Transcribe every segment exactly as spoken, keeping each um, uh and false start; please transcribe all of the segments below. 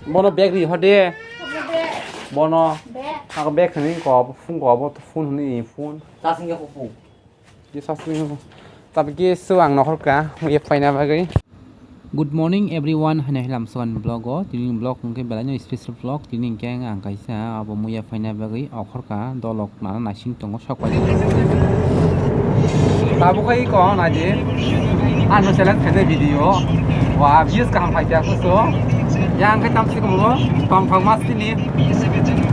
Bono bag ri hode. Bono. Bag. Ako bag hwnwi ko, phone ko, bo phone hwnwi phone. Charging ya ko phone. Ye sasli. Tapi ki su ang nohor ka, ye paina bagwi. Good morning everyone, hwnwi hilam sugan vlog o. Tini vlog hwnkhe belai no special vlog. Tini hwnkhe ang kaisa abo muya paina bagwi okhorka dolok nana naising tongo sok pai. Tabuk khai ko naidi. Ano challenge khaide video. Wa views kaham phaikha kusu. Yang khe tam sikomo tong thok mas tini.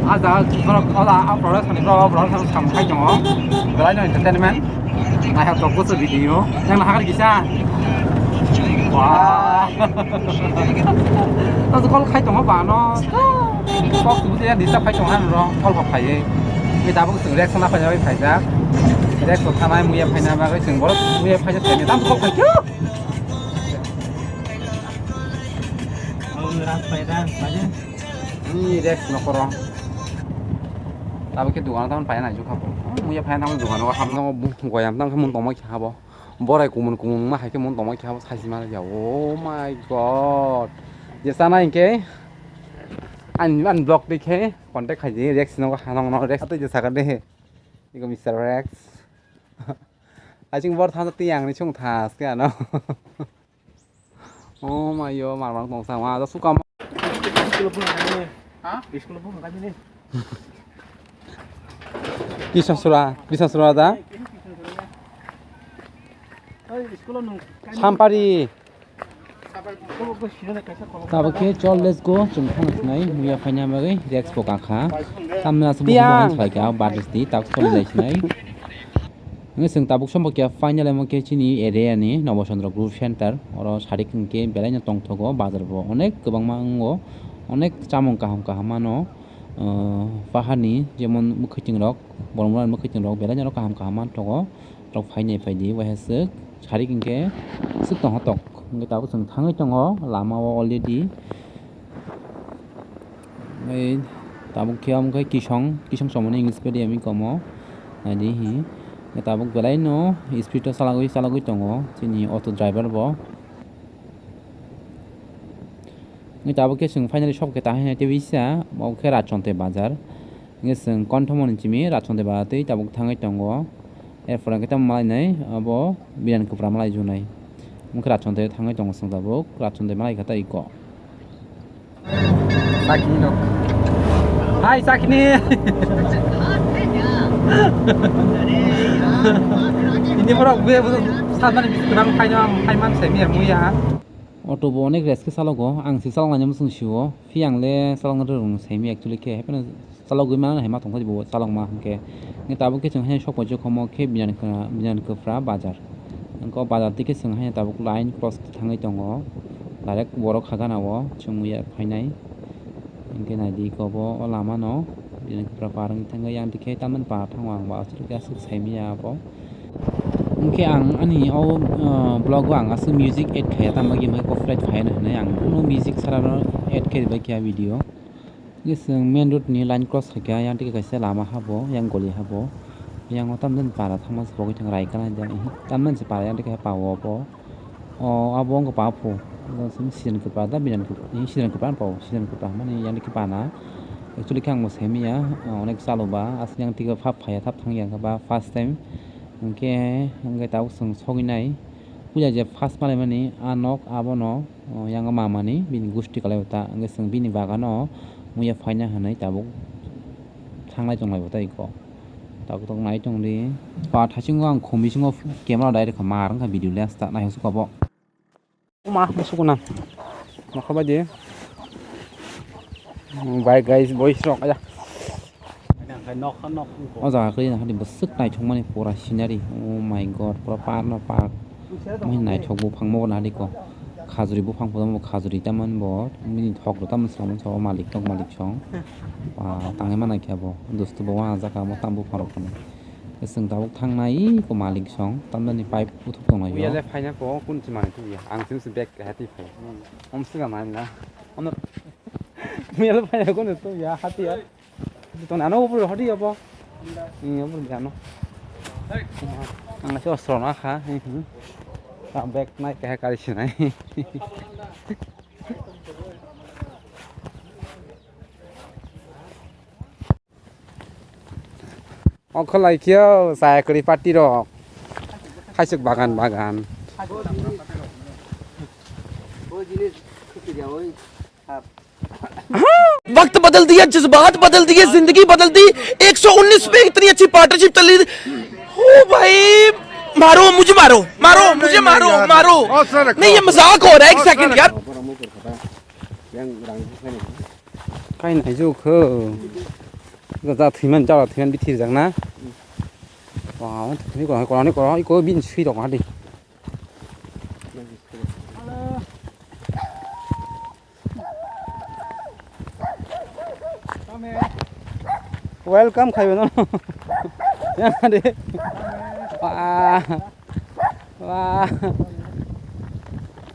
Aja borok ola a product ni bro bro sam khai tongo. Belai no entertainment. Naihak tok kusu video. Yang nahar kisa. Wah. Tasu call khai tongo ba no. Kok tu dia disa khai tongo ano call kok khai. Ni tabuk tu reaction na khai khai ja. Reaction thanai muya phaina ba kai sing borok muya phaina thaini tam kok khai kyo. Ni reaction no koro. Tabuk ke dugan tam paina ju khabo. Muya phaina tam dugan o ham no goyam tam mun tongma khabo. Borai kumun kumun ma hai khe mun tongma khe abo saisi ma ya. Oh my god. Je sana hinkhe ani, ani vlog de khe contact khai di Rex no hanong no Rex atoi je sakar de. Iko mister Rex. Aching bor thang tiyang ni chung thas khe ano. Oh my yo mar mar tong sama da sukam. School phone khai ni. Ha? School phone khai ni. Kisa sura, kisa sura da? Sampari. Tabuk khe chol, let's go. Chwng thang sinai muya phaina bagwi Rex bo kakha. Tamni aswk Piyang. Buphang phaikha batis di tak soli lai sinai. Wngwi chwng tabuk sombo khe finally omo khe chini area ni Nobo Chandra Group Center. Oro sarik hwnkhe belai no tongthogo, bazar bo onek kwbangma wngo, onek chamung kaham kaham mano. Pahar ni jemon mwkhwtwng rok, borok mora ni mwkhwtwng rok belai no kaham kaham manthogo. Rok phainai phaidi waheswk sarik hwnkhe swk tongkha tok. Hwnkhe tabuk chwng thangwi tongo lama o already. Ei tabuk khe omo khe kisong, kisong somani English medium wngkha omo. Naidi hi. Tabuk belai no speed o chalagwi chalagwi tongo chini auto driver bo. Wngwi tabuk khe chwng finally sok khe ta hai nai tei bisa, obo khe Rachonte bazar. Wngwi chwng konthomoni simi Rachonte bazar tei tabuk thangwi tongo. Erpore khe tamo malainai abo Biran Kwpra malai junai. Omo khe Rachonte thangwi tongo chwng tabuk, Rachonte malai kha tei iko. Sakini rok. Hai, sakini. Ini borok be, be, sanani biskang khaina, khaiman semi muya. Auto bo onek rest khe chalogo, ang se chalok nai muchung sio, phiya ang le chalok nai rwng semi actually khe, hapheno chalogwi mano hai ma tongkha bo chalokma hwnkhe. Hwnkhe tabuk khe chwng haino sok paijak omo khe Binan Kwpra, Binan Kwpra bazar. Hwnkhe o bazar twi khe chwng haino tabuk line cross thangwi tongo, direct borok ha gana o chwng muya phainai. Hwnkhe naidi iko bo o lama no Binan Kwpra par wngwi thangwi yang dikhe tamni par thango ang bo aswk khe aswk saimanya abo. Hwnkhe ang ani o, ah, vlog o ang aswk music add khaiya, tamo khe hwnkhe copyright phaiyano hinwi ang kunu music sara no add khe bai khe video. Hwnkhe chwng main road ni line cross khaikha, yang twi kaisa lama habo, yang goli habo. Yang o tamni para thangma se pogwi thang raikana jang, tamni se para yang twi khe pa o bo. O abo wngkha pa phu. Season kwpra da, binan kwpra, season kwpra wngkha o, season kwpra hwnmani yang dikhe pana. Actually khe ang bo saimanya, onek chaloba, aswk yang twi phap phaiya, thap thangya khe ba first time. Hwnkhe, hwnkhe tabuk chwng sogwi nai. Puila je first malaimani, a nok abono, o, yang mamani, bini gusti kalai ta, hwnkhe chwng bini bagano muya phaina hwnwi tabuk thanglai tonglai bo ta iko. Tabuk tok nai tong di. Pa thasingo ang khum bisingo camera direct kha mar wngkha video lens ta naihok suka bo. Ma musukuna. Nokha bai di. Bye guys, boys rok aya. O jaga khe nahadi bwswk naithokmani pura scenery. Oh my god, pura park no park. Mai naithok buphang mo nahadi ko. Khajuri buphang pura mo khajuri tamani bo. Bini thok rok tamani song song malik tok malik song. Ba tangwi mana khe bo. Dosto bo wana jaga mo tam buphang rok tong. Chwng tabuk thangnai ko malik song. Tamani pipe uthuk tong lai. Uya le phaina ko kun si mani tu ya. Ang sim si bag hati phai. Om si ga mani na. Om. Uya le phaina ko tu ya hati ya. Tong ano upor hodi abo. Ni upor jano. Ang se ostro na kha. Ang bag nai khe kari sinai. Ongkholai khe o chaya kwrwi party rok. Haisuk bagan bagan. वक्त बदल दिया, जज्बात बदल दिए, जिंदगी बदल दी। एक सौ उन्नीस पे इतनी अच्छी पार्टनरशिप चल रही थी। ओ भाई, मारो मुझे, मारो, मारो मुझे, मारो, मारो। नहीं, ये मजाक हो रहा है, एक सेकंड यार। Kain aiju kho. Ga thwiman, jala thwiman bithir jak na. Wow, thwi ko, ko ni ko, ko bin sui rok hadi. Welcome khai bano. Ya de. Wah. Wah.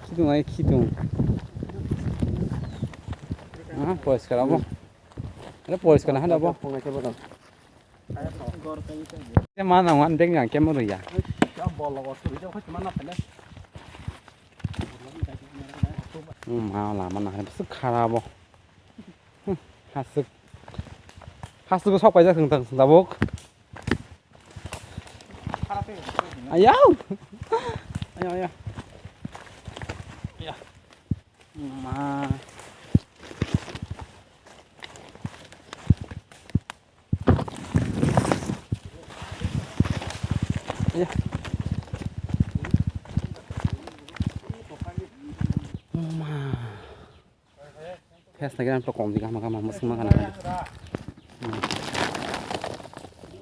Khitung ai khitung. Ah, poriskar abo. Ada poriskar na hada abo. Te ma nang wan deng yang kemo ya. Hmm, ma lama na hai bwswk kharabo. Hmm, haswk. Haswk sok paijak thwng thwng tabuk. Ayau. Ayau, ayau. Ayau. Ma. Ya. Ma. Fes lagi ang kom di gama gama musung makan.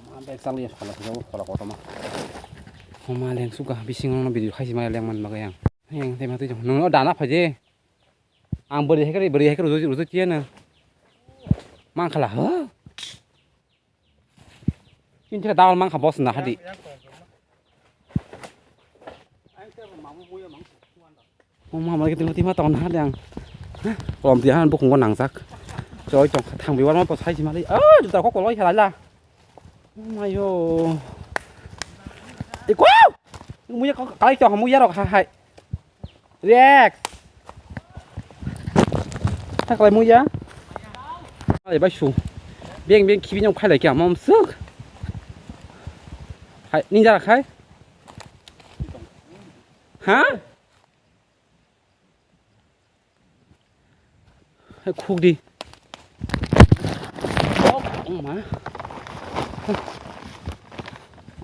Ma bek sal ya sekolah sih, sekolah kota mah. Homa leng suka bising ono video khai sih maya leng man bagayang. Yang tema tu jong. Nung dana apa je? Ang beri hai kari, beri hai kari rujuk, rujuk cia na. Mang khala, ha? Ini kita dawal mang kha bos na hadi. Oh, mama kita mati mata on hadi ang. Kolom dia han bukung nang jak. Choi chong thang biwar ma bos hai si mali. Ah, juta kok koloi khala la. Mayo. Iko! Muya kok kai chong muya rok ha hai. Rex. Thaklai muya. Ai bai su. Beng beng khibi nyong khailai kya mom suk. Hai ninja khai. Ha? Hai khuk di. Oh ma.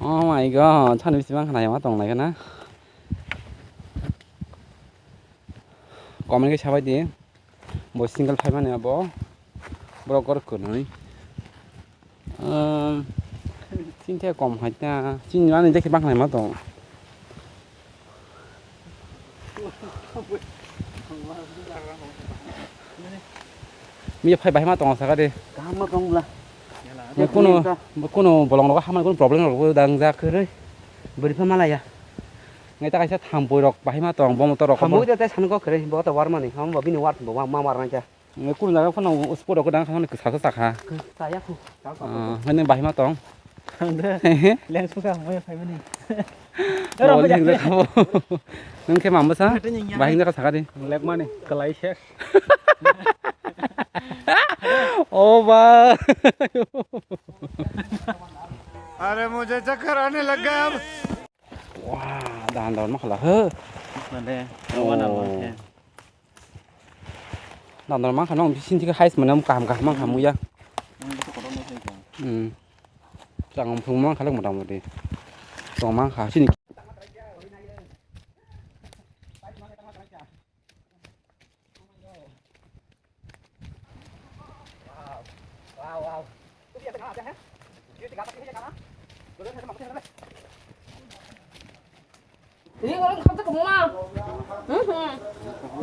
Oh my god, chani bisi mang khanai ma tong lai kana. Comment khe sabai di. Bo single phaimani abo. Borok gor kwnwi. Ehm, chini thai kom hai ta. Chini ani dekhe bang nai ma tong. Mi phai bahai ma tong saka de. Kaham ma tong bla. Kuno, kuno bolong rok hamani kuno problem rok dang jak khe re. Bwrwi pha malaya. Ngai ta kaisa thampui rok bahai ma tong, bo motor rok. Thampui ta te san ko khe re, bo ta war mani. Ham bo bini war bo ma war nang kya. Ngai kun jaga phano sport rok dang khani kwsa sa sakha. Kwsa ya khu. Ah, ngai bahai ma tong. Ang de. Leng suka mo ya phai mani. Oh, leng suka bo. Nang khe mam bwsa? Bahai nang sakha di. Lek mani kalai se. Oh ba. अरे मुझे चक्कर आने लग गया अब। Wah, dan dan ma khala he. Mane, oh. Rawa na ma he. Dan dan ma khala nang bisin thik hai mane kaham kaham ma khamu ya. Hmm. Chang phung ma khala mota moti. Chong ma kha sini.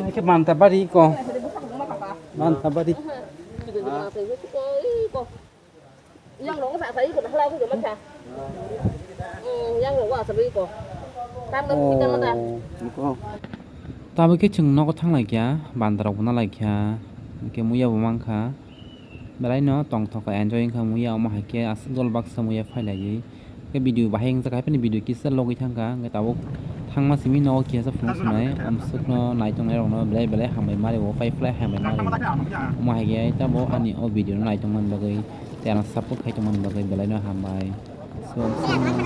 Ini ke manta bari ko. Manta bari. Yang rong sa sa iko na hala ko ma cha. Hmm, yang rong wa sa iko. Tam ka kita mata. Tabuk khe chwng nogo thang lai kha, bandra rok bo na lai kha, hwnkhe muya bo man kha, belai no tongthok kha, enjoy wng kha muya, omo hai khe aswk dol baksa muya phai lai. Khe video bahai wngjak hai phano video kisa logwi thang kha, hwnkhe tabuk thangma simi nogo kisa phunuk swnai, amswkno naitongnai rokno belai belai hambai mari o, pai phlai hambai mari o. Omo hai khe tamo ani o video no naitongmani bagwi tei ano support khai tongmani bagwi belai no hambai. So, so,